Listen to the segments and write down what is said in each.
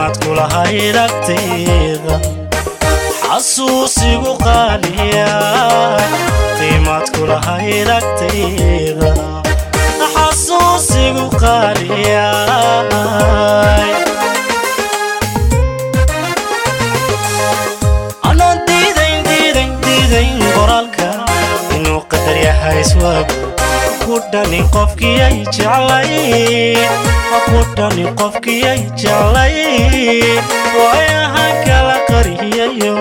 Kulahayd agtayda xasuusigu qaaliya, qiimaad kulahayd agtayda xasuusigu qaaliya. Anoon diidayn diidayn diidayn qoraalka inuu qadar yahay iswaagu, ku dhanin qofkiyay jeclay, ku dhanin qofkiyay jeclay, waayahan kala qariyayo.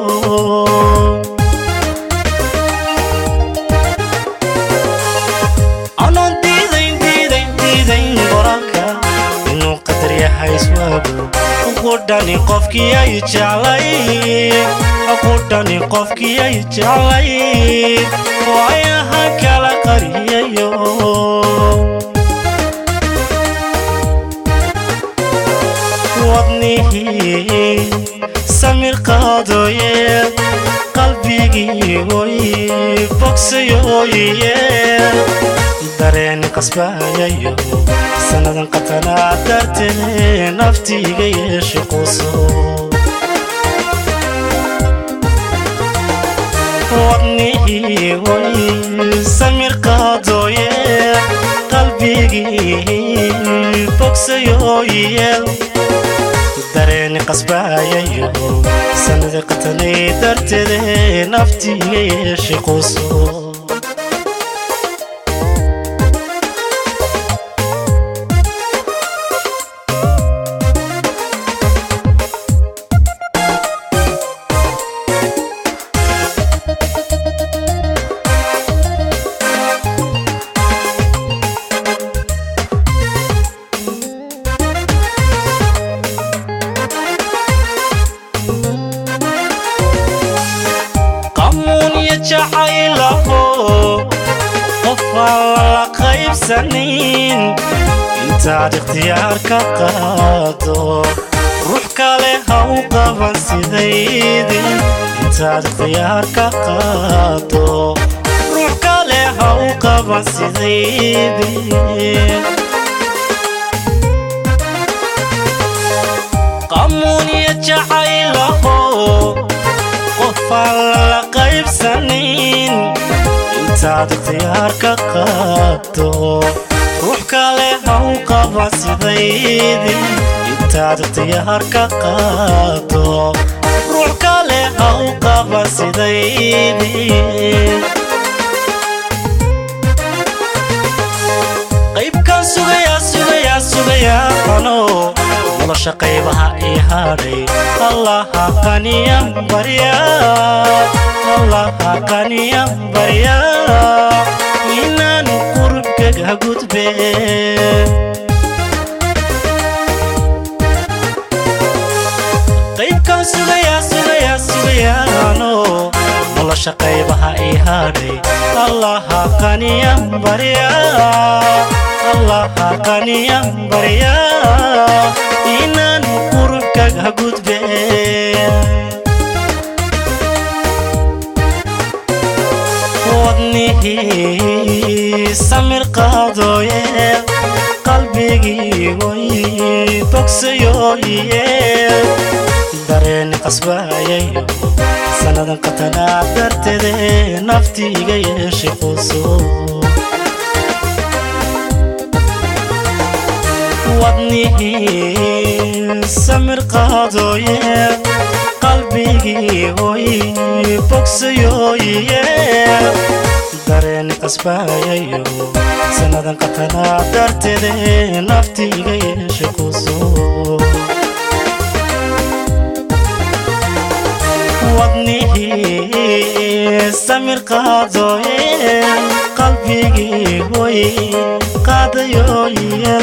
Anoon diidayn diidayn diidayn qoraalka inuu qadar yahay iswaagu, ku dhanin qofkiyay jeclay, ku dhanin qofkiyay jeclay, waayahan kala qariyayo. Wadnihii samir qaadoye, qalbigii oy bogsayoye, dareeni qasbayayo sannadan qatanaa dartee naftiiga yeeshe quso. Wadnihii oy samir qaadoye, qalbigii bogsayoye, dareeni qasbayayo sanadi qatanay darteede naftiiga yeeshe quso. Qamuunya jacaylaho qof aan lala qaybsanin, intaad ikhtiyaar ka qaado ruux kale ha u qaban sidaydii, intaad ikhtiyaar ka qaado ruux kale ha u qaban sidaydii. Qamuunya jacaylaho qof aan lala qaybsanin, intaad ikhtiyaar ka qaado ruux kale ha u qaban sidaydii, intaad ikhtiyaar ka qaado ruux kale ha u qaban sidaydii. Qaybkaan sugayaa sugayaa sugayaa ano nolosha qaybaha ii hadhay, Allaha qaniyan barya, Allaha qaniyan barya inaan qurubkaga gudbe. Qaybkaan sugayaa sugayaa sugayaano nolosha qaybaha ii hadhay, Allaha qaniyan barya, Allaha qaniyan barya inaan qurubkaga gudbe. Wadnihii samir qaadoye, qalbigii oy bogsayoye, dareeni qasbayayo sannadan qatanaa darteede naftiiga yeeshe quso. Wadnihii samir qaadoye, qalbigii oy bogsayoye, dareeni qasbayayo sannadan qatanaa darteede naftiiga yeeshe quso. Wadnihii samir qaadoye, qalbigii oy qaadayoye.